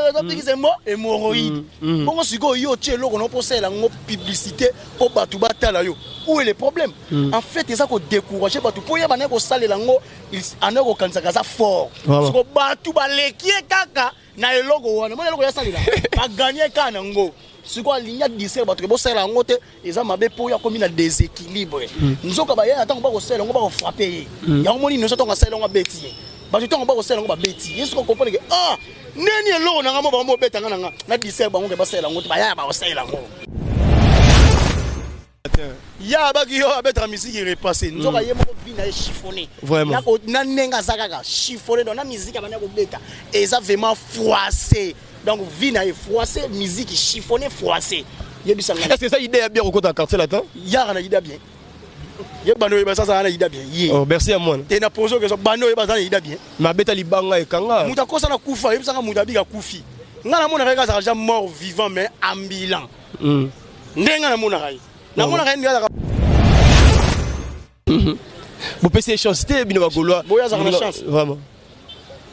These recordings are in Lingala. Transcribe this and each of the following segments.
Ezapekisa hémorroïde. Bongo sikoyo yo otie eloko na mpo osalela yango publicité mpo bato batala yo, où est le problème? En fait, eza kodécourage bato mpo yeba naye kosalela yango, anaye kokanisaka aza fort. Siko bato baleki ye kaka na eloko wana, mona eloko yasalela, baganye kaka nango. Sikoyo alingi adistraire bato ke bosalela yango te, eza mabe, mpo oyo akomi na déséquilibre. Nzoka baya ntango bakosalela yango, bakofrappe ye. Yango moni nyonso, ntango asalela yango, abeti ye. Bato ntango bakosalela yango, babeti ye. Soki comprendre ke ah, neni eloko na nga mo bango bobeta nga na nga na distraire bango ke basalela yango te, bayaya bakosalela yango. Ya baki yo abetaka musique repassé, nzoka ye moko vie na ye chiffonné. Na ndenge aza kaka chiffonné, donc na musique abandi kobeta eza vraiment froissé. Donc vie na ye froissé, musique chiffonné, froissé, yebisa ngai. Est ce que eza idée ya bien kokota Quartier Latin? Yaka na idée bien, ye bando oyo baza na idée bien ye. Oh, merci ya mwana. Te, na pose question, bando oyo baza na idée bien. Mais abeta libanga ekanga. Moto akosa na kufa, yebisanga moto abika kufi. Nga namonaka ye kazaka ja mort vivant mais ambulant. Ndenge namonaka ye, namonaka ye ndenge azaka. Bopesi ye chance te, bino Bagaulois. Boyo azalaka na chance. Vraiment.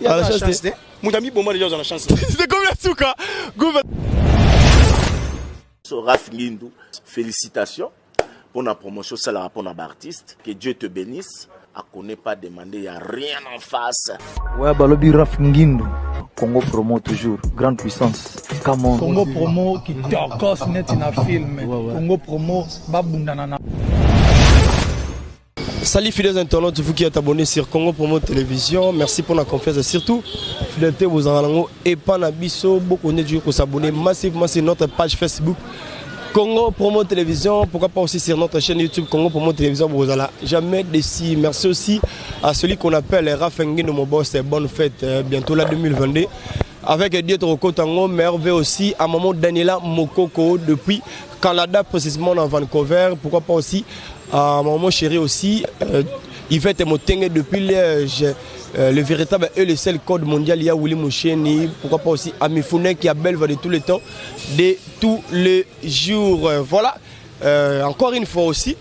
Ye aza na chance te. Moto amiboma deja, aza na chance. C'est comme la suka gouve. So Raf Ngindu, félicitations pour la promotion, ça la pour l'artiste. Que Dieu te bénisse. À connaît pas demander, il n'y a rien en face. Ouais, balobi Raf Ngindu. Congo Promo toujours, grande puissance. Come on. Congo Promo kitokos neti na film. Congo Promo babundana na Salut fidèles internautes, vous qui êtes abonnés sur Congo Promo Télévision, merci pour la confiance et surtout fidélité vous en et Panabiso, beaucoup de s'abonner massivement sur notre page Facebook Congo Promo Télévision, pourquoi pas aussi sur notre chaîne YouTube Congo Promo Télévision, vous allez jamais déçu. Merci aussi à celui qu'on appelle Raph Ngindo, mon boss, bonne fête, bientôt la 2022. Avec Dieu Kotango, merveille aussi à maman Daniela Mokoko depuis Canada, précisément dans Vancouver, pourquoi pas aussi à maman chérie aussi, Yvette Motenge depuis Liège, le véritable et le seul code mondial, il y a Willy Moucheni, pourquoi pas aussi à Mifune qui a belle de tous les temps, de tous les jours. Voilà, encore une fois aussi,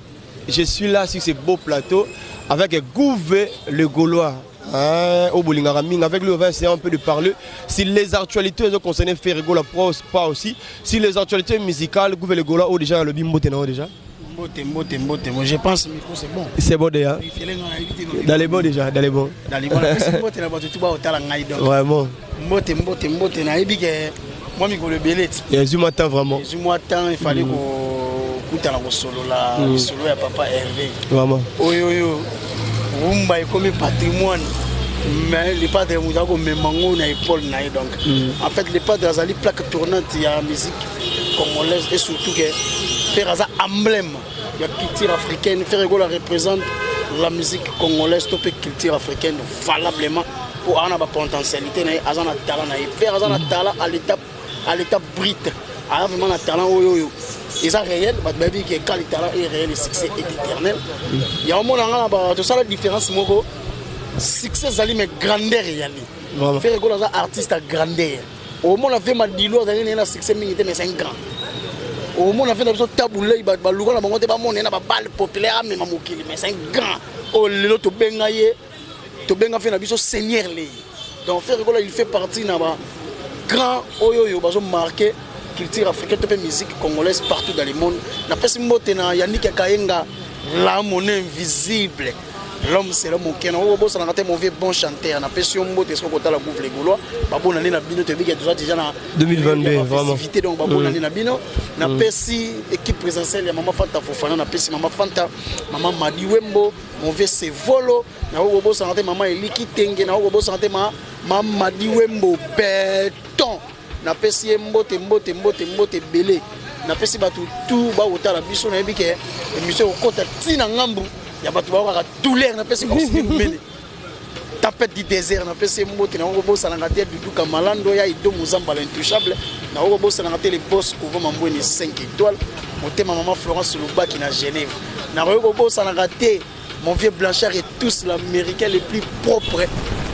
je suis là sur ce beau plateau avec Gouvé le Gaulois. Hein, au bolingaka mingi. Avec lui, on va essayer un peu de parler si les actualités ont concerné Ferre Gola, pas aussi si les actualités musicales. Gouvé le Gaulois, oh, déjà le bimbote déjà. Mbote, mbote, mbote. Moi, je pense micro c'est bon. C'est bon déjà. Dans les bons déjà, dans les bons. Dans les bons. Mbote na bato tu ba otala ngai donc. Vraiment. Mbote, mbote, mbote, nayebi ke mwa mikolo ebele ti. Ezwi mwa temps vraiment. Ezwi mwa temps, il fallait kokutana, kosolola lisolo ya papa Hervé. Vraiment. Oyo oyo rumba ekomi patrimoine, mais le padre moto akomema ngo na épaule na ye. Donc en fait, le padre azali plaque tournante ya musique congolaise et surtout que Ferre aza emblème ya culture africaine. Ferre Gola représente la musique congolaise to mpe culture africaine valablement, po aza na bapotentialité na ye, aza na talent na ye. Ferre aza na talent à l'état brut, aza vraiment na talent oyo oyo eza réel. Bato bayebi ke quand le talent est réel, le succès est éternel. Yango mona nga na tosala différence moko: succès ezali, mais grandeur eyali. Ferre Gola aza artiste ya grandeur. Omona ve Madilo azali naye na succès mingi te, mais c'est un grand. Omona ve na biso Tabulei, bato baluka na bango te, bamona ye na babale populaire amema mokili, mais c'est un grand oyo lelo tobenga ye, tobenga fe na biso Seigneur Lei. Donc Ferre Gola, il fait partie na ba grand oyo oyo bazomarquer culture africaine to mpe musique congolaise partout dans le monde. Napesi mbote na Yannick Kayenga, la monnaie invisible, l'homme c'est l'homme. Okende oyo bosanaka te, mon vieux bon chanteur, napesi yo mbote. Soki kotala Gouve le Gaulois, babonani na bino. Toyebi ke toza déjà na 2022 vraiment. Festivité, donc babonani na bino. Napesi équipe présidentielle ya mama Fanta Fofana, napesi mama Fanta, mama Madi Wembo, mon vieux Sevolo. Nakoki kobosana te mama Eliki Tenge, nakoki kobosana te ma Madi Wembo beton. Napesi ye mbote, mbote, mbote, mbote ebele. Napesi bato tu bakotala biso. Nayebi ke émission ekokota ntina ngambu ya bato bakokaka douleur. Napesi mele Tempête du désert, napesi ye mbote. Nakoki kobosanaka te Dudu Kamalando ya Ido Mozambala intouchable. Nakoki kobosanaka te le boss Kovo Mambweni 5 étoiles, motema mama Florence Lubaki na Genève. Nakoki kobosanaka te mon vieux Blanchard et tous l'Américain le plus propre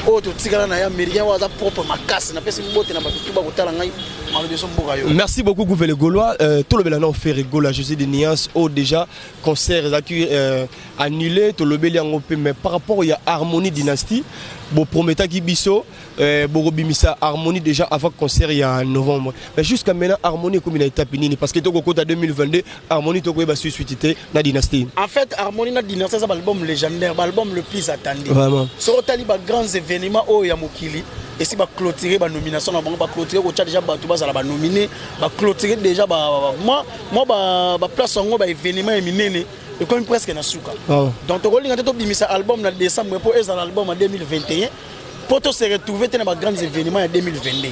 oyo totikala na ye, Américain oyo aza propre makasi. Napesi mbote na bato tu bakotala ngai. Malobi eso mboka yo. Merci beaucoup Gouve le Gaulois. Tolobela na Ferre Gola José de Nias oyo déjà concert ezalaki annulé, tolobeli yango mpe, mais par rapport ya Harmonie Dynastie, boprometaki biso. Bokobimisa Harmonie déjà avant concert ya novembre, mais jusqu'à maintenant Harmonie ekomi na étape nini? Parce que tokokota 2022, Harmonie tokoyeba suite te na Dynastie. En fait, Harmonie na Dynastie eza baalbum légendaire, baalbum le plus attendu. Vraiment. Soki otali bagrands événements oyo ya mokili, esi baclôturer banomination na bango, baclôturer kotya déjà bato bazala banomine, baclôturer déjà mwa baplace yango, baévénement ya minene ekomi presque na suka. Donc tokolinga te tobimisa album na décembre mpo ezala album ya 2021, mpo to se retrouver te na bagrands événements ya 2022.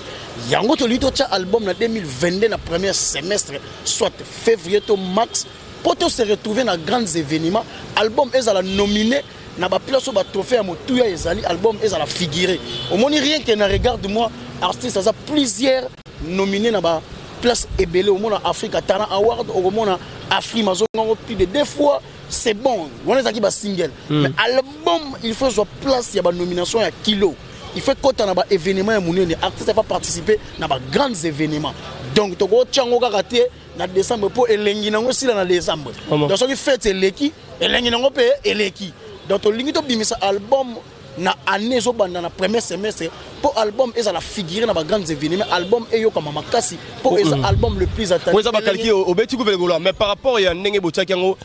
Yango tolingi totya album na 2022 na premier semestre, soit février to mars, mpo to se retrouver na grands événements, album ezala nominé na baplace oyo batrophée ya motuya ezali, album ezala figuré. Omoni, rien que na Regarde moi, artiste aza plusieurs nominé na baplace ebele. Omona Africa Talent Award, okomona Afrima azongango plus de deux fois. C'est bon, wana ezalaki basingle, mais album il faut ezwa place ya banomination ya kilo, il faut ekɔta na baévénement ya monene, artiste afa participer na bagrands événements. Donc tokotia yango kaka te na décembre mpo elengi nango esila na décembre. Donc soki fête eleki, elengi nango mpe eleki. Donc tolingi tobimisa album na année ezobanda na premier semestre, mpo album ezala figuré na bagrands événements, album eyokama makasi, mpo eza album le plus attendu. Po eza bakalki obeti Gouve Gola, mais par rapport ya ndenge botiaki yango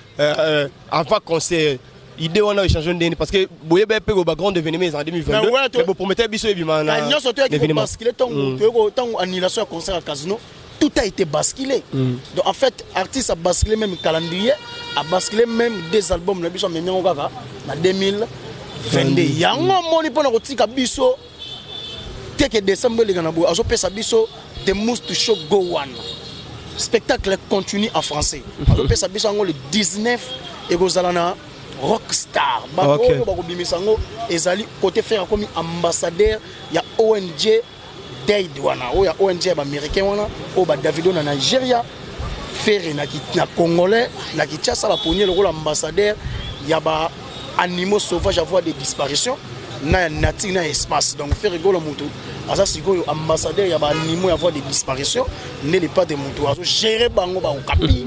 avant concert, idée wana échange ndeni, parce que boyeba mpe ba grand événement eza en 2022, mais bopromettait biso ebima na nyonso. Toyaki kobascule ntango, ntango annulation ya concert ya Casino, tout a été basculé. Donc en fait, artiste a basculé même calendrier, a basculé même des albums na biso, amemi yango kaka na 2022. Yango omoni, mpona kotika biso teke décembre eleka na boye, azopesa biso The Must Show Go One, spectacle continue en français. Azopesa biso yango le 19, ekozala na Rockstar. Bato oyo bakobimisa yango ezali côté Ferre akomi ambassadeur ya ONG Daid wana, oyo ya ONG ya baaméricain wana, oyo badavido na Nigeria. Ferre na congolais na Kinshasa baponye lokola ambassadeur ya ba animaux sauvages à voie de disparition na ya nature na espace. Donc Ferre Gola moto aza sikoyo ambassadeur ya baanimaux ya voie de disparition, nde le padre moto azogérer bango, baokapi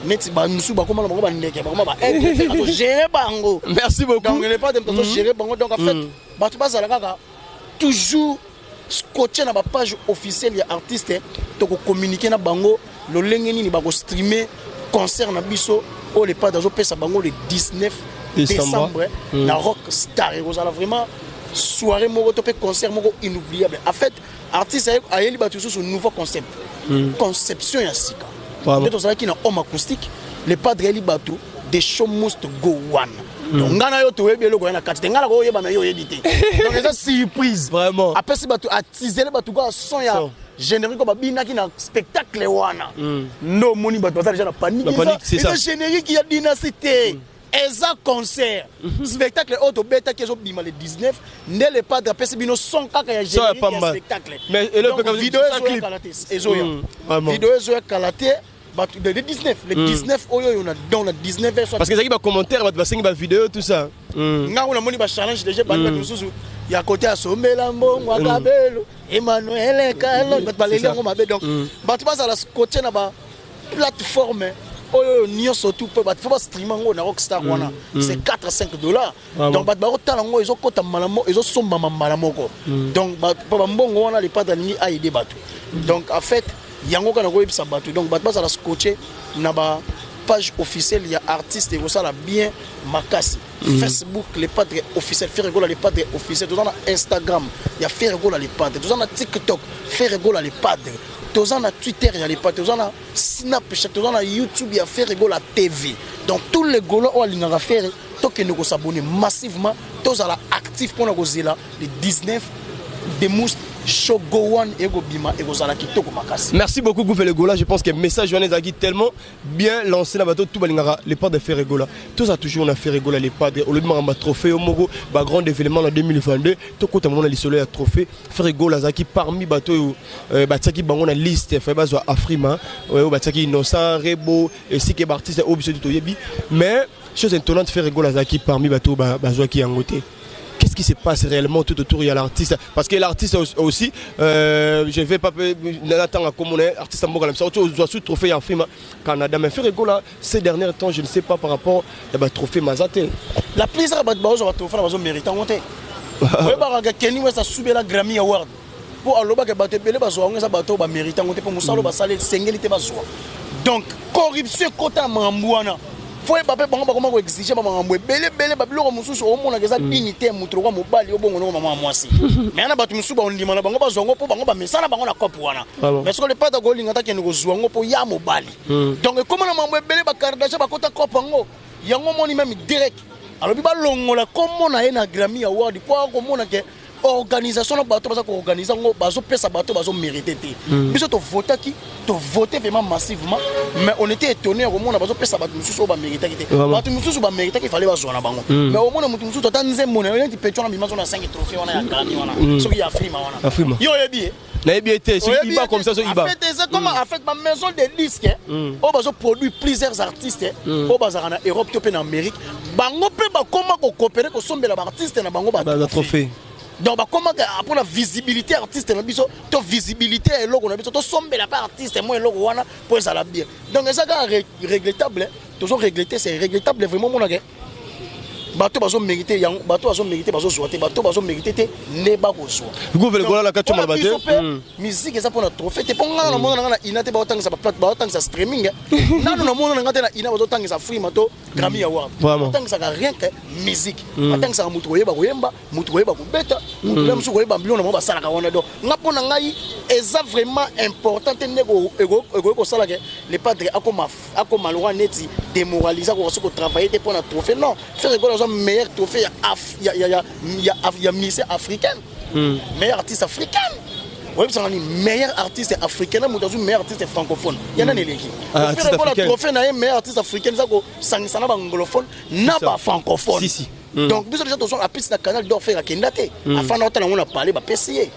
neti bamosusu bakóma na bango bandeke, bakóma baaigle, azogérer bango. Merci beaucoup. Donc le padre moto azogérer bango. Donc en fait, bato bazala kaka toujours scotché na bapage officielle ya artiste. Tokocommuniquer na bango lolenge nini bakostreamer concert na biso oyo le padre azopesa bango le 19 décembre na Rock Star. Ekozala vraiment soirée moko to mpe concert moko inoubliable. En fait, artiste ayeli bato lisusu nouveau concept, conception ya sika. Nde tozalaki na homme acoustique, le padre ayeli bato The Show Must Go One. Donc ngai na yo toyebi eloko ya na kati te, ngai na koyeba na yo oyebi te, donc eza surprise. Vraiment. Apesi bato, atizele bato kaka son ya générique oyo babinaki na spectacle wana. Nde omoni bato baza déjà na panique. Eza générique ya Dynastie te, eza concert spectacle oyo tobetaki, ezobima le 19. Nde le padre apesi bino son kaka ya générique ya spectacle. Video ezoya kala te, ezoya, video ezoya kala te. Bato le 19, le 19 oyo na donc na 19 heures. Parce que ezalaki bacommentaire, bato basengi bavideo, tout ça. Ngango namoni bachallenge déjà bandi, bato mosusu ya kote asombela mbongo akabelo Emmanuel Kalo, bato baleli yango mabe. Donc bato bazala scotché na ba plateforme oyo nyonso tu, mpe bato faut bastream yango na Rockstar wana, c'est 4 à 5 dollars. Donc bato bakotala yango, ezokɔta mbala moko, ezosombama mbala moko. Donc mpo bambongo wana, le padre alingi aide bato. Donc en fait, yango kaka nakoyebisa bato. Donc bato bazala scotché na ba page officielle ya artiste, ekosala bien makasi. Facebook, Le Padre officiel, Ferre Gola Le Padre officiel. Toza na Instagram ya Ferre Gola Le Padre, toza na TikTok Ferre Gola Le Padre, toza na Twitter ya Le Padre, toza na Snapchat, toza na YouTube ya Ferre Gola TV. Donc tous les Gaulois oyo alingaka Ferre, tokende kos'abonner massivement, tozala actif mpona kozela le 19, The Must Show Go One ekobima, ekozala kitoko makasi. Merci beaucoup, Gouve Le Gola. Je pense que message wana ezalaki tellement bien lancé na bato tout balingaka Le Padre Ferre Gola. Toza toujours na Ferre Gola Le Padre. Olobi makambo trophée yo moko, ba grand événement na 2022. Tokota mona lisolo ya trophée. Ferre Gola azalaki parmi bato oyo batiaki bango na liste, fa bazwa Afrima, oyo batiaki Innocent, Rebo, ainsi que ba artiste oyo biso toyebi. Mais chose étonnante, Ferre Gola azalaki parmi bato bazwaki yango te. Qu'est-ce qui se passe réellement tout autour? Il y a l'artiste, parce que l'artiste aussi, je vais pas attendre comme on est artiste mboka na biso, sous trophée en film Canada, mais Ferre Gola ces derniers temps, je ne sais pas par rapport à ba trophée mazate. La plupart bato bazozwa batrophée na bazomérite yango te. Oyebaka Kenny West asubela Grammy Award mpo alobaka bato ebele bazwa yango, eza bato oyo bamérite yango te, mpo mosala oyo basala esengeli te bazwa. Donc corruption ekota na makambo wana. Fo yeba mpe bango bakoma koexige bamakambo ebele ebele, babiloko mosusu omonaka eza dignité ya moto lokwa mobali obongo noko mama ya mwasi. Mais yana bato mosusu baondima na bango bazwa yango mpo bango bamesana bango na cope wana. Mais soki lepata kolinga takende kozwa yango mpo ya mobali, donc ekóma na makambo ebele. Bakardashian bakota cope yango. Yango omoni même direct alobi balongola kombo na ye na Grammy Award, mpo akomona ke organisation na bato baza koorganize yango, bazopesa bato bazomérite te. Biso tovotaki, tovote vraiment massivement, mais on était étonné ya komona bazopesa bato mosusu oyo baméritaki te. Bato mosusu baméritaki, fallait bazwa na bango, mais omona moto mosusu ata nzembo na yo neti pecho wana bima so na 5 trophée wana ya Grammy wana, soki ya Afrima wana, yo oyebi ye? Nayebi ye te. Soki iba comme ça, so iba. En fait, eza comme, en fait, ba maison de disque oyo bazoproduire plusieurs artistes oyo bazalaka na Europe to mpe na Amérique, bango mpe bakoma kokopere kosombela baartiste na bango batrophée. Donc bakomaka mpona visibilité artiste na biso to visibilité ya eloko na biso, tosombela mpe artiste mo eloko wana mpo ezala bien. Donc eza kaka regrettable, tozo regretter, c'est regrettable vraiment. Monake bato bazomérite yango, bato bazomérite bazozwa te, bato bazomérite te nde bakozwa. Biso mpe musique eza mpona trophée te, mpo ngana namona nanga na ina te baotangisa baplate, baotangisa streaming. Nano namona nanga te na ina bazotangisa Afrima to Grammy Award. Batangisaka rien que musique, batangisaka motu koyeba koyemba, motu koyeba kobeta, motu na mosusu koyeba biloko na bango basalaka wana. Donc nga, mpo na ngai, eza vraiment important te nde ekoki kosala ke le padre akoma lokwa neti démoralise, akoka soki kotravaille te mpo na trophée. Non, Ferre Gola aza meilleur trophée ya musicien africaine, meilleur artiste africaine. Oyebisanga nini? Meilleur artiste africain na moto azwi meilleur artiste francophone, ya nani eleki? Ferre Gola, trophée na ye meilleur artiste africain eza kosangisa na baanglophone na bafrancophone. Donc biso déjà tozwa apesi na Canal d'Or. Ferre akenda te, afanda otala yango na palais, bapesi ye.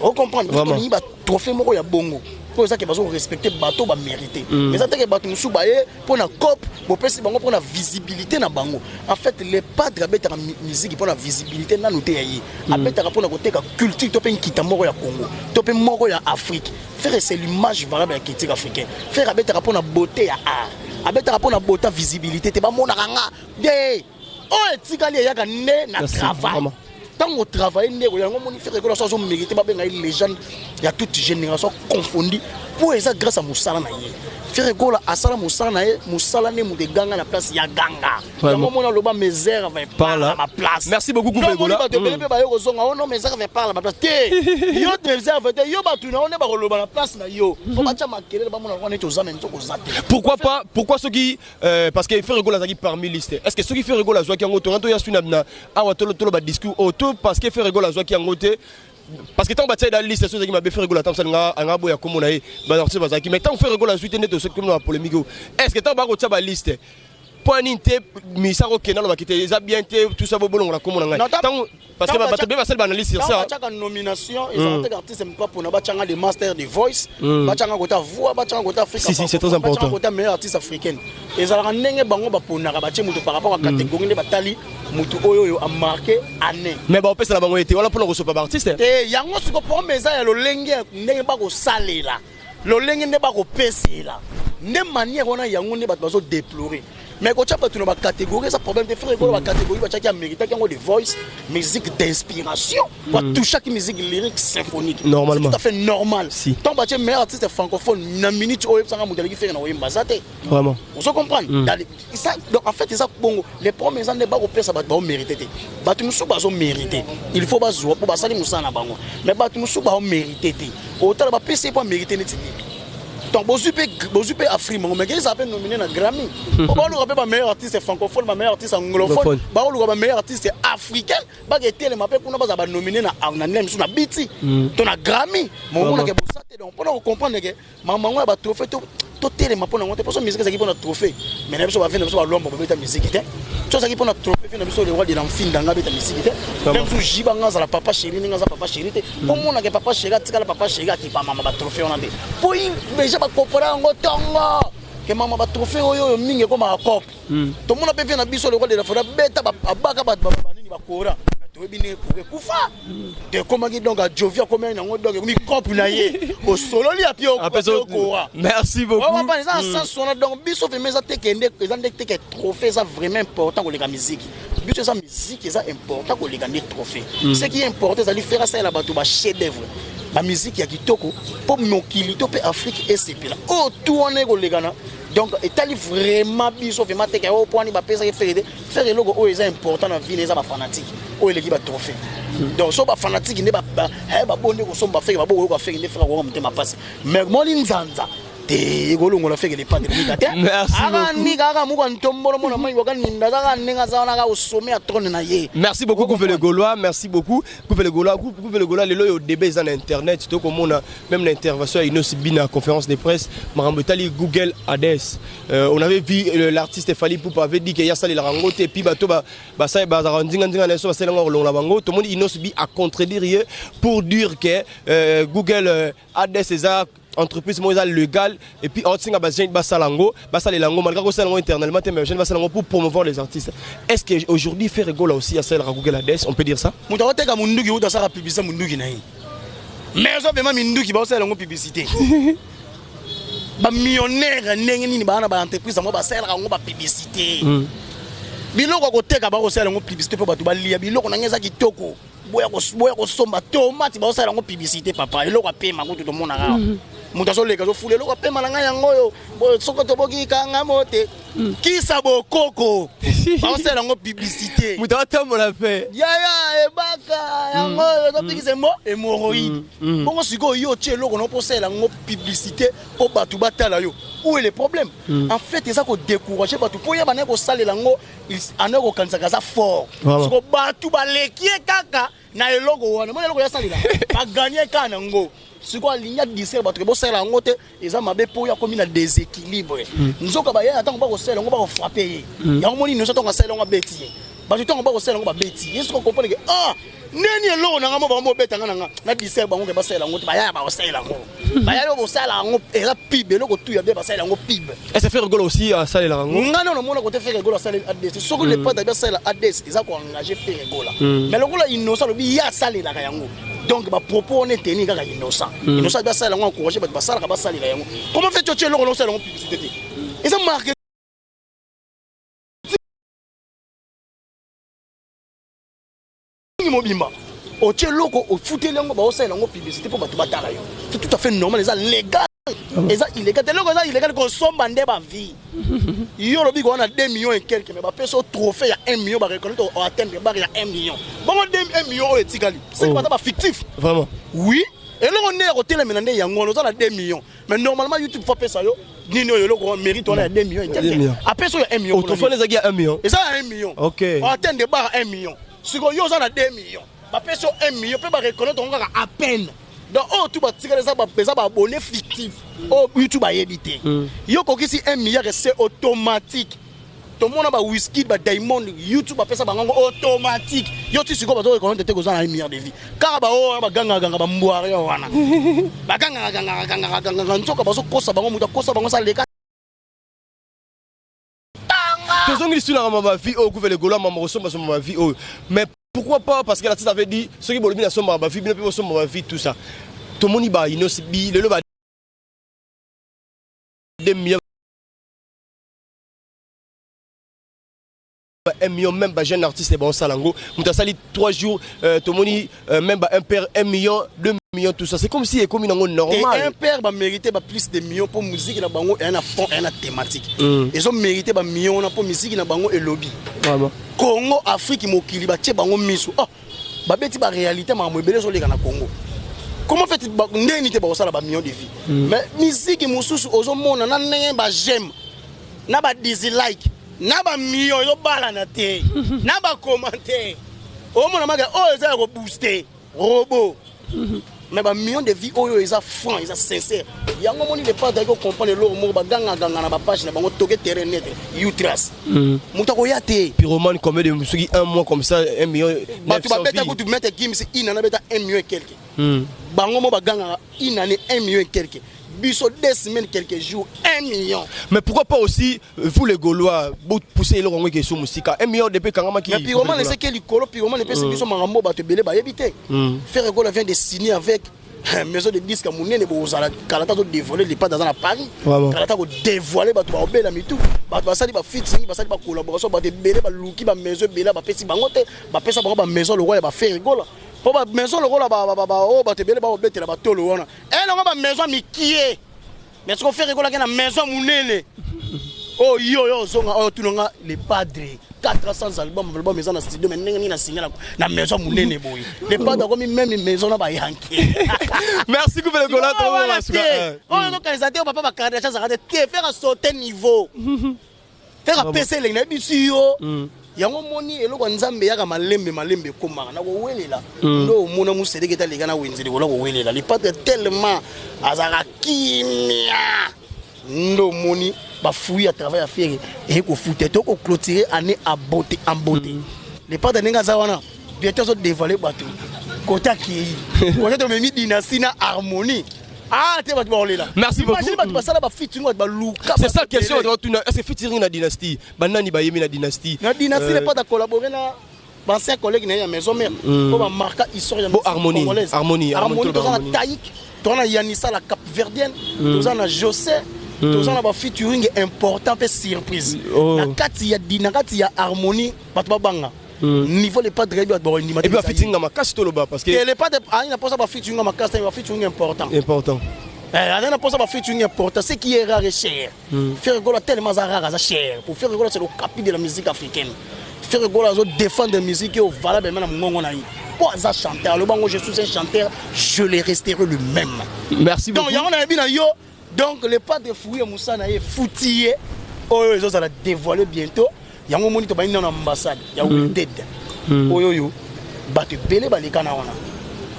Ocomprendre? Biso tolingi batrophée moko ya bongo mpo ezake bazorespecte bato bamérite. Mais eza teke bato mosusu baye mpo na cope, bopesi bango mpo na visibilité na bango. En fait, le padre abetaka musique mpo na visibilité nanu te ya ye, abetaka mpo na koteka culture to mpe nkita moko ya Congo to mpe moko ya Afrique. Ferre, c'est l'image valable ya culture africaine. Ferre abetaka mpo na beauté ya art, abetaka mpo na beauté visibilité te. Bamonaka nga de oyo etikali eyaka nde na travail. Ntango otravaille ndeko yango omoni Ferre Gola so azomérite babenga ye légende ya toute génération confondue, mpo eza grâce à mosala na ye. Ferre Gola asala mosala na ye, mosala nde moto eganga na place ya ganga. Yango omoni aloba mes œuvres parle à ma place. Merci beaucoup, Ferre Gola. Bato ebele mpe baye kozonga o non, mes œuvres parle à ma place te. Yo mes œuvres te, yo bato na yo nde bakoloba na place na yo, po batya makelele, bamona wana neti oza, me nzoko oza te. Pourquoi pas? Pourquoi soki parce que Ferre Gola azalaki parmi liste, est ce que soki Ferre Gola azwaki yango, tonga toya sui na awa toloba discours oyo to? Parce que Ferre Gola azwaki yango te, parce que ntango batia da liste so ezalaki mabe, Ferre Gola ntango anga anga boya komona ye, baartiste bazalaki. Mais ntango Ferre Gola azwi te, nde tosoki na bapolémique oyo. Est ce que ntango bakotia baliste, mpo nini te misa kokende alobaki te eza bien te, tout ça, bobolongola komona ngai ntango? Parce que bato be basali baanalyse sur ça. Batiaka nomination, ezala te artiste mpa mpona batianga de master de voice, batianga kota voix, batianga kota Afrique. Si, si, c'est très important. Kota meilleur artiste africaine, ezalaka ndenge bango baponaka, batie moto par rapport à catégorie nde batali motu oyo oyo amarqué année. Mais baopesela bango ete wana mpona kosopa baartiste. Te, yango siko problème eza ya lolenge ndenge bakosalela, lolenge nde bakopesela, nde manière wana yango nde bato bazodéplorer. Mais kotia bato na bacatégorie eza problème te. Ferre Gola, bacatégorie batiaki, améritaki yango: de voice, musique d'inspiration, batouchaki musique lyrique symphonique. Normalement. C'est tout à fait normal. Si. Ntango batie meilleur artiste francophone, na minute oyo oyebisanga moto aleki Ferre na koyemba aza te. Ozo comprendre? Donc en fait eza bongo. Les problème eza nde bakopesa bato baomérite te. Bato mosusu bazomérite, il faut bazwa mpo basali mosala na bango, mais bato mosusu baomérite te, otala bapesi ye mpo amérite neti nini. Donc bozwi mpe Afrima ngo, mais ezala mpe nominé na Grammy po baoluka mpe bameilleur artiste francophone, bameilleur artiste anglophone, baoluka bameilleur artiste africain, baka etelema mpe kuna bazala banominé na ndenge mosusu na biti to na Grammy. Momonake bosa te. Donc mpona kocomprendre ke makambo yango ya batrophée, totelema mpo nango te. Mposo musique ezalaki mpona trophée, mais na biso bave na biso balombo babeta musique te. So ezalaki mpona trophée, fe na biso le roi de l'amfindanga abeta musique te. Même so jiba nga azala papa chéri ndenge aza papa chéri te, mpo monake papa chéri atikala papa chéri, akipa mama batrophée wana te, mpo déjà bakopora yango ntongo ke mama batrophée oyo oyo mingi ekomaka cope. Tomona mpe vie na biso le roi de la forêt abeta, abaka bato banini bakora. Toyebi ndenge courant ekufa, ekomaki donc ajovi, akomaki nango, donc ekomi cope na ye, osololi api okora. Merci beaucoup. Eza na sens wana. Donc biso vraiment eza teke nde eza nde teke trophée eza vraiment important koleka musique. Biso eza musique eza important koleka nde trophée. Ce qui est important ezali Ferre asalela bato ba chef d'œuvre, bamusique ya kitoko, mpo mokili to mpe Afrique esepela. Oyo tu wana ekolekana, donc etali vraiment biso vraiment teke oyo mpo wani bapesaki Ferre te. Ferre, eloko oyo eza important na vie eza bafanatike oyo eleki batrophée. Donc so bafanatike nde babondi kosomba Ferre, babokoyoka Ferre nde Ferre akoka motema mpasi. Mais moli nzanza te, ekolongola Ferre le Padre nika te. Aka nika aka muka ntombolo mona mai wakaninda kaka ndenge aza wana, kaka osome ya trône na ye. Merci beaucoup, Gouve le Gaulois. Merci beaucoup, Gouve le Gaulois. Gouve le Gaulois, lelo oyo débat eza na internet, tokomona même na intervention ya Innoss'B na conférence de presse, makambo etali Google Ads. On avait vu l'artiste Fally Ipupa avait dit que ya salelaka yango te, puis bato basali bazalaka ndinga ndinga na ye so basali yango kolongola bango. Tomoni Innoss'B a contredire ye pour dire que Google Ads eza entreprise moko eza légal, et puis otinga bajeune basala yango, basalela yango malgré kosala yango internellement te, mais bajeune basala yango pour promouvoir les artistes. Est ce que aujourd'hui Ferre Gola aussi asalelaka Google Ads, on peut dire ça? Moto akoteka munduki uta asala publicité munduki na ye, mais ozo vraiment minduki baosala yango publicité. Bamillionnaire ndenge nini baa na baentreprise yango basalelaka yango bapublicité? Biloko ya koteka bakosala yango publicité mpo bato balia. Biloko na ngai eza kitoko, boya kosomba. Tomate baosala yango publicité, papa. Eloko apema kutu tomonaka moto azoleka, azofula eloko apema na ngai yango oyo. Soko toboki kanga mo te kisa bokoko, baosala yango publicité. Moto atambola mpe. Yaya ebaka yango oyo ezopikisa mo hémorroïde. Bongo sikoyo yo otie eloko na mpo osalela yango publicité mpo bato batala yo, où est le problème? En fait eza kodécourage bato mpo yeba naye kosalela yango, anaye kokanisaka aza fort. Siko bato baleki ye kaka na eloko wana, mona eloko yasalela baganye kaka nango. Sikoyo alingi adistraire bato ke bosalela yango te, eza mabe, mpo oyo akomi na déséquilibre. Nzoka bayaya ntango bakosalela yango bakofrappe ye. Yango moni nyonso ntango asalela yango abeti ye, bato ntango bakosalela yango babeti ye. Soki comprendre ke ah neni eloko na nga mo bango bobeta nga na nga na distraire bango ke basalela yango te, bayaya bakosalela yango, bayaya oyo bosala yango eza pub. Eloko tu ya bien basalela yango pub. Est ce que Ferre Gola aussi asalelaka yango? Nga nano namona kote Ferre Gola asaleli Ads. Soki le Padre abi asalela Ads, eza koengage Ferre Gola. Mais lokola Innocent alobi ye asalelaka yango, donc bapropos wana eteni kaka Innocent. Innocent abi asalela yango, encourage bato basalaka basalela yango. Comment fait otie eloko na osala yango publicité te? Eza marketing mobimba. Otie eloko, ofuteli yango, baosalela yango publicité mpo bato batala yo, c'est tout à fait normal. Eza légal, eza illégal te. Eloko eza illégal kosomba nde bavie. Yo olobi kowana 2 millions et quelque, mais bapesa yo trophée ya 1 million, bareconnaître oatteindre barre ya 1 million. Bongo 1 million oyo etikali seke baza bafictif. Vraiment. Oui, eloko nde ya kotelemela nde yango wana. Oza na 2 millions, mais normalement YouTube faut apesa yo nini oyo eloko mérite wana ya 2 millions et quelque, apesa oyo ya 1 million. Trophée ezalaki ya 1 million? Eza ya 1 million. Oatteindre barre 1 million, sikoyo yo oza na 2 millions, bapesi yo 1 million mpe bareconnaître yango kaka à peine. Donc oyo tu batikala eza baabonné fictif oyo YouTube ayebi te. Yo okokisi 1 milliard, c'est automatique. Tomona ba Wizkid, ba Diamond, YouTube apesa bango yango automatique. Yo ti sikoyo bazo reconnaître te koza na 1 milliard de vie. Kaka baoyo wana bagangaganga, bambware wana bagangagangagangaganganga, nzoka bazokosa bango. Moto akosa bango saleka. Tozongi lisusu na mama bavie oyo. Gouve le Gaulois, mama kosombasomba bavie oyo, mais pourquoi pas? Parce que l'artiste avait dit soki bolobi nasombaka bavie, bino mpe bosomba bavie, tout ça. Tomoni ba Innoss'B lelo ba 2 millions, ba 1 million, même ba jeune artiste baosala yango. Moto asali 3 jours, tomoni même ba un père 1 million, 2 millions, tout ça. C'est comme si ekomi nango normal. Et un père bamérité ba plus de millions mpo musique na bango eya na fond, eya na thématique. Ezomérité bamillion wana mpo musique na bango elobi. Vraiment. Congo, Afrique, mokili batie bango miso. Oh, babeti baréalité, makambo ebele ezoleka na Congo. Comment fait ndeni te bakosala bamillion de vie? Mais musique mosusu ozomona na ndenge baj'aime na badislike na bamillion ezobalana te na bacommentaire. Omona maka oyo eza ya kobooste robot, mais bamillion de vie oyo eza franc, eza sincère. Yango omoni le Padre ayaki kocomprendre eloko moko. Bagangaganga na bapage na bango, toke terrain net, utras moto akoya te. Pyromane, combien de soki un mois comme ça, 1 million? Bato babeta kutu Maître Gims, une année abeta 1 million et quelque. Bango mo bagangaka une année 1 million et quelque. Biso 2 semaines, quelques jours, 1 million. Mais pourquoi pas aussi, vous les Gaulois, pousser eloko yango ekeso mosika? 1 million depuis ekangamaki. Mais Pyromane ezaki likolo. Pyromane epesi biso makambo bato ebele bayebi te. Ferre Gola vient de signer avec maison de disque ya monene. Bozala kala ta todévoile lipanda aza na Paris. Kala ta kodévoile, bato baobela mitu, bato basali bafeaturing, basali bacollaboration, bato ebele baluki bamaison ebele, bapesi bango te. Bapesa bango bamaison lokola ya baFerre Gola, mpo bamaison lokola oyo bato ebele baobetela batolo wana, elongo bamaison mikie. Mais soki Ferre Gola ake na maison monene oyo, yo ozonga oyo tunanga Le Padre, 400 album, album eza na studio, mais ndenge nini na singa na maison monene boye? Le Padre akomi même maison na bayanke. Merci, Gouve le Gaulois. Oyo ozokanisa te, oyo papa bakardasha azalaka te te. Ferre asaute niveau, Ferre apesa elengi na yebiso yo. Yango moni eloko ya Nzambe eyaka malembe malembe, ekomaka na kowelela. Nde omona moseleke ete aleka na wenze likolo ya kowelela. Le Padre tellement azalaka kimia, nde omoni bafruit ya travail ya Ferre eye kofuta. To koclôturer année en beauté, en beauté. Le Padre ndenge aza wana, bientôt azodévoile bato kote akei, kote tomemi Dynastie na Harmonie. Ah te, bato baolela. Merci beaucoup. Imagine bato basala bafeaturing, bato baluka. C'est ça question tuna: est-ce que featuring na Dynastie, banani bayemi na Dynastie? Na Dynastie, Le Padre acollabore na bancien collègue na ye ya maison mère mpo bamarka histoire ya Bo Harmonie, congolaise. Harmonie, Harmonie, toza na Harmonie. Taïk, toza na Yanissa la Cap-Verdienne, toza na José, toza na bafeaturing important mpe surprise. Na kati ya na kati ya Harmonie, bato babanga niveau Le Padre yebi, bato bakondima. Et puis bafeaturing na makasi, toloba, parce que Le Padre ayi na mposa bafeaturing ya makasi te, bafeaturing important. Important. Aza na mposa bafeaturing important. Ce qui est rare est cher. Ferre Gola tellement aza rare, aza cher. Pour Ferre Gola, c'est le capi de la musique africaine. Ferre Gola azo défendre musique oyo valable na mongongo na ye, mpo aza chanteur. Alobango: "Je suis un chanteur, je le resterai le même." Merci Donc beaucoup. Yango nayebi na yo. Donc Le Padre, fruit ya mosala na ye efuti ye, oyo ezozala dévoilé bientôt. Yango omoni tobandi nano ambassade ya WILDED, oyo oyo bato ebele baleka na wana,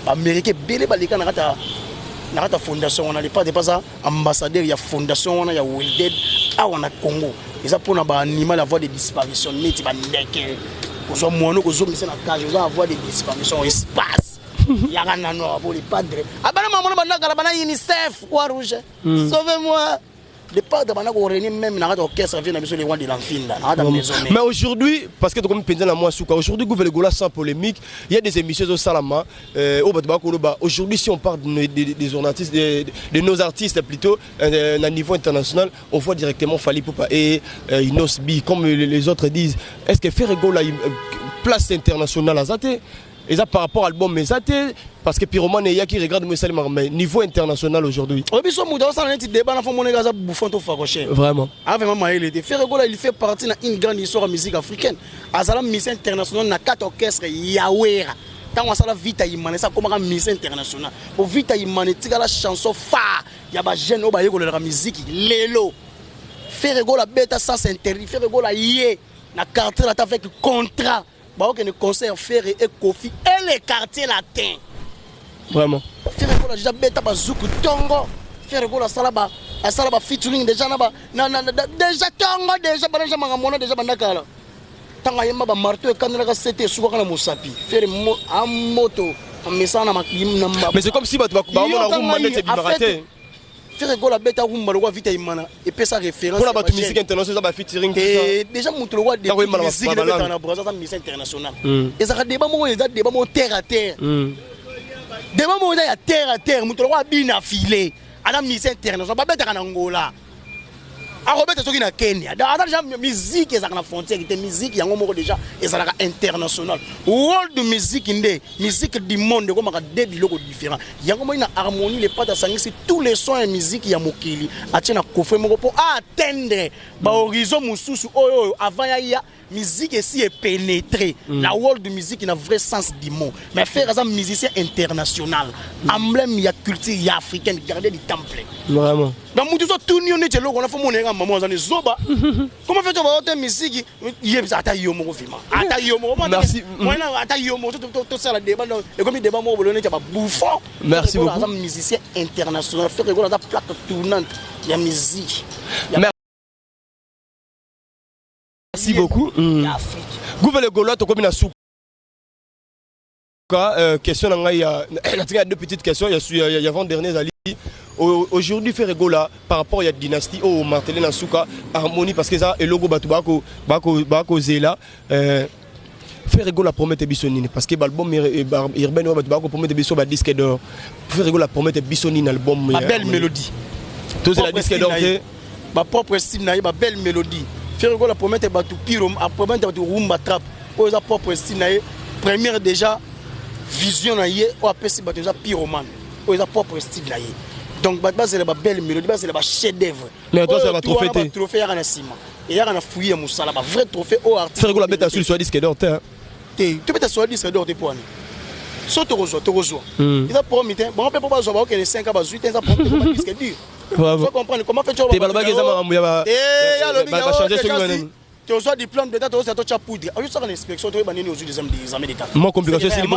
baaméricain ebele baleka na kati ya fondation wana. Le Padre aza ambassadeur ya fondation wana ya WILDED awa na Congo. Eza mpona baanimal ya voie de disparition, neti bandeke. Kozwa mwana, kozongisa na cage, oza voie de disparition, espace yaka nano awa. Po Le Padre abana mamona bandakala bana UNICEF, Croix Rouge, sauvez moi. Le Padre bana korenie même na kati orchestre vie na biso, le roi de l'Amfinda, na kati ya maison mère. Mais aujourd'hui, parce que comme penza na moi souka, aujourd'hui, Gouve le Gola, sans polémique, il y a des émissions au Salama, au bato bakoloba. Aujourd'hui, si on parle de, des artistes, de nos artistes plutôt, à niveau international, on voit directement Fally Ipupa et Innoss'B, comme les autres disent. Est-ce que Ferre Gola, place internationale aza te? Et ça par rapport à l'album eza te, parce que Pyromane qui regarde moi mais niveau international aujourd'hui. Oyebi so moto azosala neti débat na fo moneka aza bouffon to facochère. Vraiment. A vraiment mayele te. Ferre Gola, il fait partie na une grande histoire ya musique africaine. Azala musicien international na kati orchestre ya Wera. Ntango asala Vita Imana, esi akomaka musicien international, po Vita Imana etikala chanson phare ya bajeune oyo bayekolelaka musique lelo. Ferre Gola abeta sens interdit. Ferre Gola ye na Quartier Latin avec contrat, baokende concert Ferre et Koffi et le Quartier Latin. Vraiment. Ferre Gola déjà beta bazuku ntongo. Ferre Gola asala ba featuring déjà na ba na, na, na, déjà ntongo, déjà bana, déjà makambo wana déjà banda kala. Ntango ayemba bamarteau ekandelaka sete, esukaka na mosapi. Ferre amoto amesana na na Mais c'est comme si bato bamona rumba neti ebimaka te. Ferre Gola abeta rumba lokwa Vita Imana, epesa référence. Mpona bato musique internationale, eza bafeaturing. Déjà moto lokwa musique ebetaka na Braza, aza musicien international. Ezalaka débat moko, eza débat moko terre à terre, débat moko eza ya terre à terre. Moto lokwa abina file, aza musicien international, babetaka na Ngola, akobeta soki na Kenya. Aza déjà, musique ezalaka na frontière te. Musique yango moko déjà ezalaka international. World music nde musique du monde, ekomaka de biloko différent. Yango moi na Harmonie, Le Padre asangisi tous les sons ya musique ya mokili, atie na coffret moko mpo aatteindre bahorizon mosusu oyo oyo avant ya ya musique esi epénétré la world music na vrai sens du mot. Mais Ferre aza musicien international, emblème ya culture ya africaine, gardien du temple. Vraiment. Donc mutu so tuni yo neti eloko wana, fo mona yeka mama aza ni zoba. Comment fait to te musique yebisa ata yo moko vraiment, ata yo moko. Merci. Mwana, ata yo moko tosala débat, ekomi débat moko bolo neti ya babouffon. Merci beaucoup. Aza musicien international. Ferre Gola aza plaque tournante ya musique. Merci beaucoup. Ya Afrique. Gouve le Gaulois, tokomi na suka. Question na ngai ya natika deux petites questions ya ya avant dernier ezali. Aujourd'hui, Ferre Gola, par rapport à dynastie oyo martelé na suka harmonie, parce que ça eloko bato bako bako bako zela, Ferre Gola promettre biso nini? Parce que l'album urbain oyo bato bako promettre biso ba disque d'or, Ferre Gola promettre biso nini, album? Ba belle mélodie. Tozela disque d'or te. Ba propre style na ye, ba belle mélodie. Ferre Gola promettre bato piro, apromettre bato rumba trap oyo eza propre style na ye. Première déjà vision na ye oyo apesi bato eza pyromane, oyo eza propre style na ye. Donc bato bazela ba belle mélodie, bazela ba chef d'œuvre. Mais toi, ba trophée te. Trophée yaka na nsima, eyaka na fruit ya mosala, ba vrai trophée oyo artiste. Ferre Gola beta sur disque d'or te? Te, tobeta sur disque d'or te. Po wana so tokozwa, tokozwa, eza promis te. Bango mpe mpo bazwa, bakokende 5 ans, bazwi te, eza promis te, disque dur. Faut comprendre comment fait. Te, balobaki eza makambo ya bachanger soki banani. Tozwa diplôme d'état, tozwa, totya poudre, oyosaka na inspection, toyeba nini ozwi examen d'état. Mo complication esili.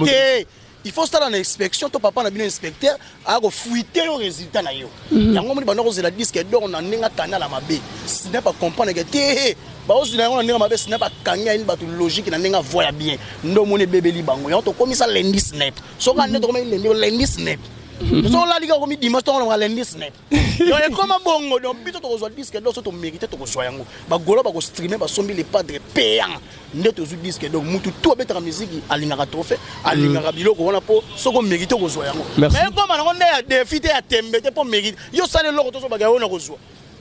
Te, il faut sala na inspection to papa na bino inspecteur akofuite yo résultat na yo. Yango moni banda kozela disque d'or na ndenge akanda mabe. Sina bacomprendre ke te, baozwila yango na ndenge mabe. Sina bakangi ayini bato logique na ndenge avoya bien nde omoni ebebeli bango. Yango tokomisa lundi snap, soki ande tokomi lundi, lundi snap, so olali kaka komi dimanche, tokolonga lundi snap. Donc ekoma bongo. Donc biso tokozwa disque d'or so tomérite, tokozwa yango. Bagola bakostreamer, basombi Le Padre payant nde tozwi disque. Donc mutu tu abetaka musique alingaka trophée, alingaka biloko wana, mpo soki omérite okozwa yango. Mais ekoma nango nde ya défi te, ya tembe te, mpo mérite yo osala eloko tozobaka yango na kozwa.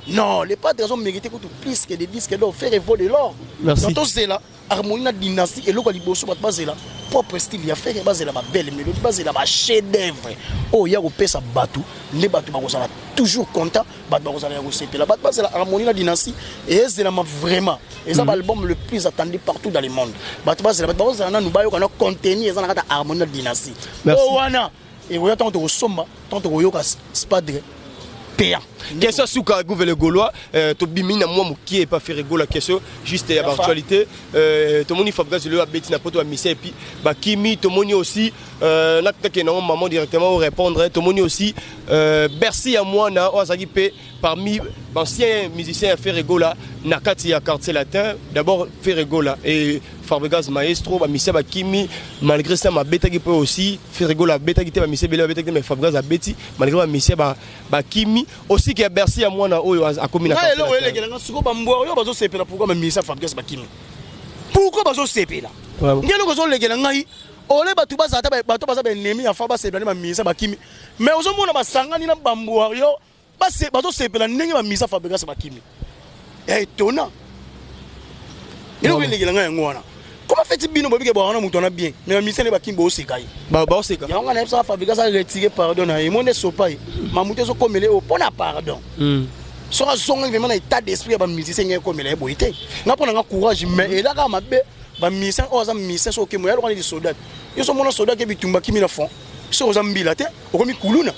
Non, Le Padre azo mérité kutu plus que des disques d'or. Ferre vaut de l'or. Donc tozela harmonie na dynastie. Eloko ya liboso, bato bazela propre style ya Ferre, bazela babelle mélodie, bazela bachef d'œuvre oyo ya kopesa bato nde bato bakozala toujours content, bato bakozala ya kosepela. Bato bazela harmonie na dynastie, ezelama vraiment, eza baalbum le plus attendu partout dans le monde. Bato bazela, bato bakozala nanu bayoka na contenu eza na kati ya harmonie na dynastie. Oyo wana ekoya ntango tokosomba, ntango tokoyoka Padre payant. Question suka, Gouve le Gaulois, tobimi na mwa mokie epa Ferre Gola. Question juste ya baactualité. Tomoni Fabregas lelo abeti na poto ya misia et puis bakimi. Tomoni aussi, nakake nango maman directement répondre, tomoni aussi Bercy ya mwana oyo azalaki mpe parmi bancien musicien ya Ferre Gola na kati ya Quartier Latin. D'abord Ferre Gola et Fabregas maestro, bamisia bakimi malgré ça mabetaki mpe aussi Ferre Gola abetaki te, bamisia ebele babetaki te, mais Fabregas abeti malgré bamisia bakimi. Aussi ke Bercy ya mwana oyo akomi na eloko elekelanga sikoyo, bambwa oyo bazosepela, pourquoi bamisia Fabregas bakimi? Pourquoi bazosepela? Nge eloko ezolekela ngai, ole bato bazala ta bato baza baennemi ya fa basepela nde bamisa bakimi, mais ozomona basangani na bambwa yo bazosepela ndenge bamisa Fabregas bakimi. Ya étonnant, eloko elekela ngai yango wana. Comment fait bino bobike bwana moto wana bien, mais bamisa nde bakimi, booseka ye? Baoseka. Yango ngai nayebisaka Fabregas aretire pardon na ye. Mo nde sopa ye mamutu ezokomela ye oyo mpo na pardon. Soki azongaki vraiment na état d'esprit ya bamusicien, ngai ekomela ye boye te. Nga mpo na nga, courage, mais elaka mabe bamusicien oyo aza musicien. Soki okemo ya loka neti soldat, yo so mona soldat ke bitumba kimi na front, soki oza mbila te, okomi kuluna.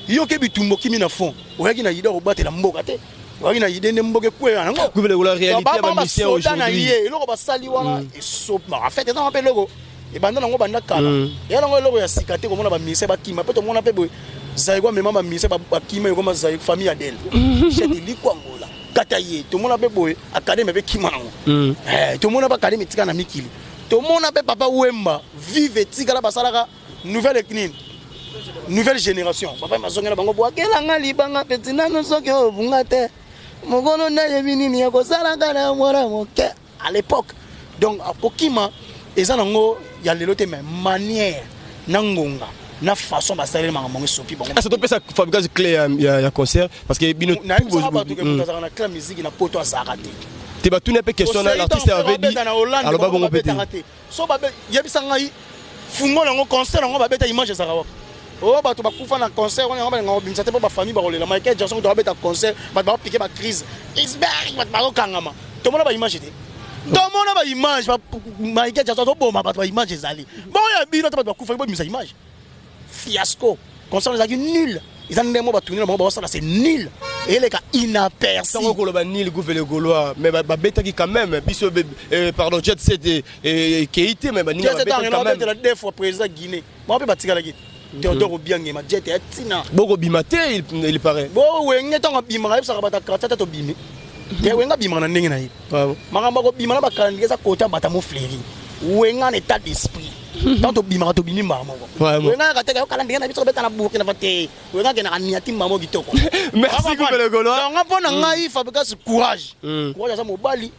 Yo ke bitumba okimi na front, oyaki na ida kobatela mboka te, oyaki na ide nde mboka ekweya nango. Réalité na ye, eloko basali wana en fait eza mpe eloko ebanda nango banda kala, eya nango eloko ya sika te. Komona bamusicien bakima mpe tomona mpe boye, Zaiko amema bamusicien bakima, ekoma Zaiko famille Adele chete likwangola kata ye. Tomona mpe boye académie mpe kima nango, tomona mpe académie etika na mikili, tomona mpe Papa Wemba vive etikala basalaka nouvelle nini, nouvelle génération. Papa mazongela bango bwakelanga libanga peti nano soki obunga te, mokolo nayebi nini ya kosalaka na mwana moke à l'époque. Donc kokima eza nango ya lelo te, mais manière na ngonga na façon basaleli makambo yango esopi bango. Est-ce que topesa Fabregas clé ya concert? Parce que bino Nayebisaka bato ke moto azalaka na clé musique na poto azalaka te. Te, batuni mpe question na l'artiste avait dit, aloba bongo mpe te. So yebisa ngai, fungola yango, concert yango babeta, image ezalaka wapi? Oyo bato bakufa na concert wana, yango balingaka kobimisa te mpo bafamille bakolela. Michael Jackson to babeta concert, bato bakopike bacrise iceberg, bato bakokangama. Tomona baimage te, tomona baimage. Michael Jackson azoboma bato, baimage ezali bongo ya bino ata bato bakufaki, bobimisa image. Fiasco, concert ezalaki nul. Eza ndenge mo batuni na bango baosala, c'est nul, eleka inaperçu. Ntango koloba nul, Gouve le Gaulois, mais babetaki quand même biso, pardon, Jet Set ekei te, mais baninga babetaki quand même. Deux fois président Guinée, bango mpe batikalaki, Théodore Obiangema, jet ya ntina. Bokobima te, il paraît. Bo Wenge ntango abimaka, ayebisaka bato ya quartier ata tobimi te. Wenge abimaka na ndenge na ye. Makambo akobima na bacalendrier eza kota bata mo fleri. Wenge na état d'esprit. Ntango tobimaka, tobimi mbala moko. Vraiment. Wenga kaka te, yokala ndenge na biso kobeta na Burkina fa te. Wenga akendaka niati mbala moko kitoko. Merci, Gouve le Gaulois. Donc nga, mpo na ngai, Fabregas, courage, courage, aza mobali.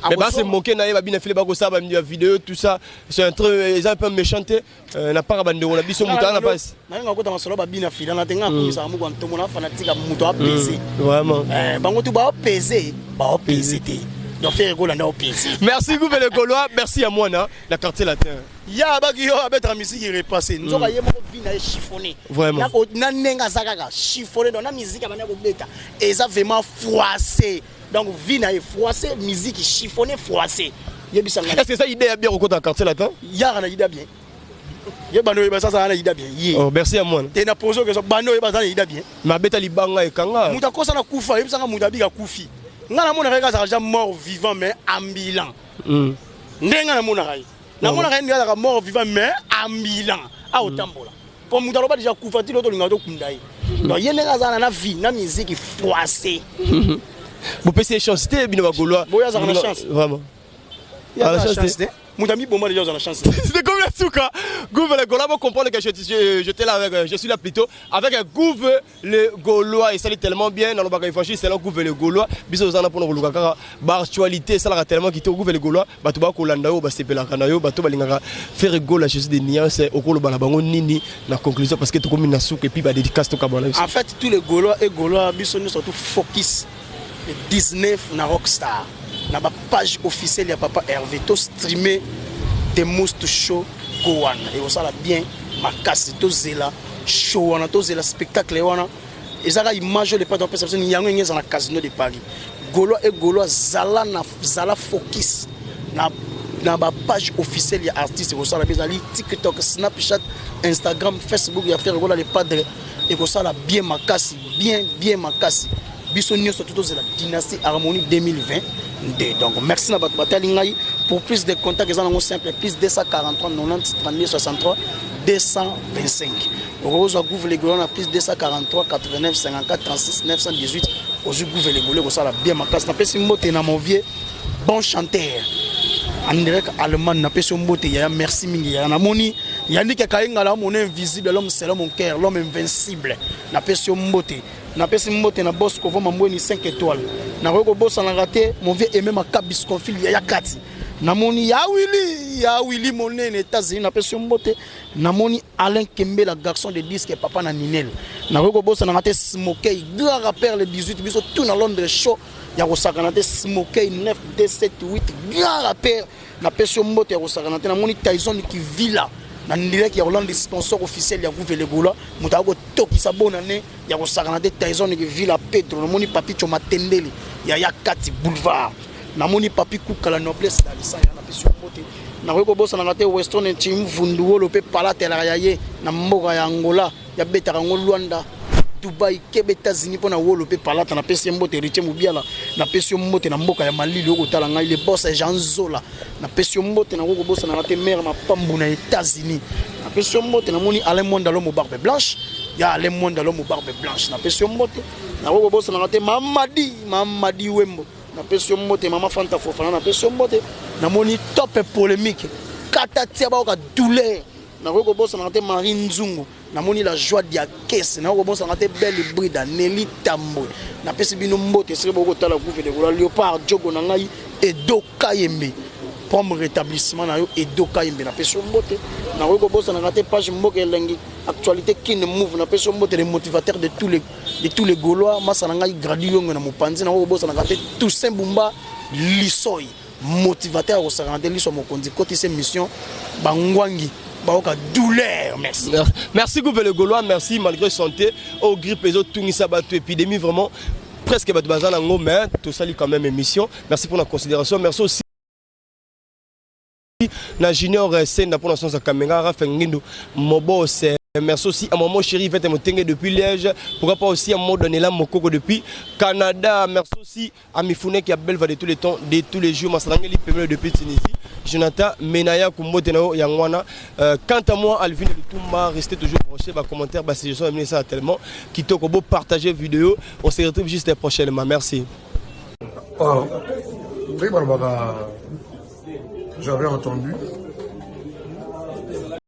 Mais bah, c'est moqué na ye babina file bakosala ba vidéo, tout ça, c'est un truc eza un peu méchant te na part bandeko na biso, moto aza na pasi. Nalinga kota masolo babina fila na te. Nga akomisaka moko ya ntongo na fanatique ya moto apese. Vraiment. Bango tu baopese, baopese te. Donc Ferre kolanda opese. Merci, Gouve le Gaulois, merci à moi na na Quartier Latin. Ya abaki yo abetaka misiki repassé, nzoka ye moko vi na ye chiffonné. Vraiment. Na ndenge aza kaka chiffonné, donc na musique abandi kobeta eza vraiment froissé. Donc vi na ye froissé, musique chiffonné, froissé, yebisa ngai. Est-ce que ça idée ya bien kokota na Quartier Latin? Yaka na ida bien, ye bando oyeba sasa na ida bien ye. Oh, merci à moi. Te, na pose question, bando oyeba aza na ida bien. Mais abeta libanga ekanga. Moto akosana kufa, yebisanga moto abika kufi. Ngai namonaka ye kaka azalaka ja mort vivant mais ambulant. Ndenge ngai namonaka ye, namonaka ye ndenge azalaka mort vivant mais ambulant, aotambola po moto aloba déjà kufa ti tolinga tokunda ye. Donc ye ndenge azala na vie na musique froissé. Bopesi ye chance te, bino bagaulois. Boyo azalaka na chance. Vraiment. Ye aza Ah, na chance. Chance te, moto amiboma déjà, aza na chance te. C'était comme la souka. Gouve le Gaulois, vous comprendre que j'étais là avec, je suis là plutôt avec un Gouve le Gaulois et ça allait tellement bien dans le bagage évangile, c'est là Gouve le Gaulois. Biso zana pour nous kaka ba actualité, ça la tellement quitté Gouve le Gaulois, bato ba kolanda yo, ba sepelaka na yo, bato balingaka Ferre Gola Jésus de nuance, okolo bala bango nini na conclusion, parce que tokomi na souka et puis ba dédicace to kabana biso. En fait, tous les Gaulois et Gaulois, biso nyonso surtout focus le 19 na Rockstar, na bapage officielle ya papa Hervé, to streamer The Most Show Go wana, ekosala bien makasi. Tozela show wana, tozela spectacle wana. Ezaka image oyo le padre apesa biso yango enge eza na Casino de Paris. Gaulois et Gaulois, zala na zala focus na bapage officielle ya artiste, ekosala mpe. Ezali TikTok, Snapchat, Instagram, Facebook ya Ferre Gola le Padre, ekosala bien makasi, bien bien makasi. Biso nyonso to tozela Dynastie Harmonie 2020 nde. Donc merci na bato batali ngai. Pour plus de contact, eza nango simple: plus 243 90 32 63 225. Okozwa Gouve le Gaulois na plus 243 89 54 36 918. Ozwi Gouve le Gaulois, ekosala bien makasi. Napesi mbote na mon vieux bon chanteur en direct Allemagne, napesi yo mbote yaya, merci mingi yaya. Namoni Yannick Kayengala, mon invisible, l'homme selon mon cœur, l'homme invincible, napesi yo mbote. Napesi mbote na bos Kovo Mambweni 5 étoiles. Nakoki kobosanaka te mon vieux Aimé Makabis Confil yaya kati. Namoni ya Wili, ya Wili monene États-Unis, napesi yo mbote. Namoni Alain Kembela, garçon de disque, papa na Ninel. Nakoki kobosanaka te Smokey, grand rappeur, le 18 biso tout na Londres, show ya kosakana te. Smokey 9 2 7 8, grand rappeur, napesi yo mbote ya kosakana te. Namoni Tyson Kivila na direct ya Hollande, sponsor officiel ya Gouve le Gaulois, moto akotokisa bonane ya kosakana te, Tyson Kivila Pedro. Namoni Papi Matendele ya ya kati boulevard. Namoni Papi Kukala Noblesse Dalisa ya, napesi yo mbote. Nakoki kobosanaka te Weston Ntimvunduwolo mpe palatelaka ya ye na mboka ya Angola, yabetaka yango Lwanda, Dubai, kebe États-Unis mpo na wolo mpe palata, napesi ye mbote. Héritier Mobiala, napesi yo mbote na mboka ya malili okotala ngai. Le boss Jean Zola, napesi yo mbote. Nakoki kobosanaka te mare Mapambu na États-Unis, napesi yo mbote. Namoni Alain Mwanda, l'homme barbe blanche, ya Alain Mwanda, l'homme barbe blanche, napesi yo mbote. Nakoki kobosanaka te Mamadi, Mamadi Wembo, napesi yo mbote. Mama Fanta Fofana, napesi yo mbote. Namoni top polémique kata tia baoka douleur. Nakoki kobosanaka te Marie Nzungu. Namoni la joie dia kese. Nakoki kobosanaka te belle brida Neli Tambwe, napesi bino mbote. Soki bokotala Gouve de Gola, Léopard Jogo na ngai, Edo Kayembe, pomme rétablissement na yo, Edo Kayembe, napesi yo mbote. Nakoki kobosanaka te page Mboka Elengi, actualité Kin Move, napesi yo mbote. Les motivateurs de tous les Gaulois, masa na ngai Gradi Yongo na mopanzi. Nakoki kobosanaka te Toussaint Bumba Lisoi, motivateur akosakana te, liso ya mokonzi kotisa mission bangwangi baoka douleur. Merci. Merci Gouve le Gaulois, merci malgré santé au grippe ezotungisa bato, épidémie vraiment presque bato baza nango, mais tosali quand même émission. Merci pour la considération. Merci aussi na Junior Senda pour la sens ya caméra, Rafa Ngindu Mobos. Merci aussi à maman chérie Vete Motenge depuis Liège. Pourquoi pas aussi à Modonela Mokoko depuis Canada. Merci aussi à Mifune qui a belle de tous les temps, de tous les jours. Masalangeli Pemele depuis Tunisie. Jonathan Menaya Kumbote Yangwana. Quant à moi, Alvin Lutumba, restez toujours branchés. Bah, commentaire, bah, suggestion, ça tellement. Kitoko, beau partager vidéo. On se retrouve juste prochainement. Merci. Oh, j'avais entendu.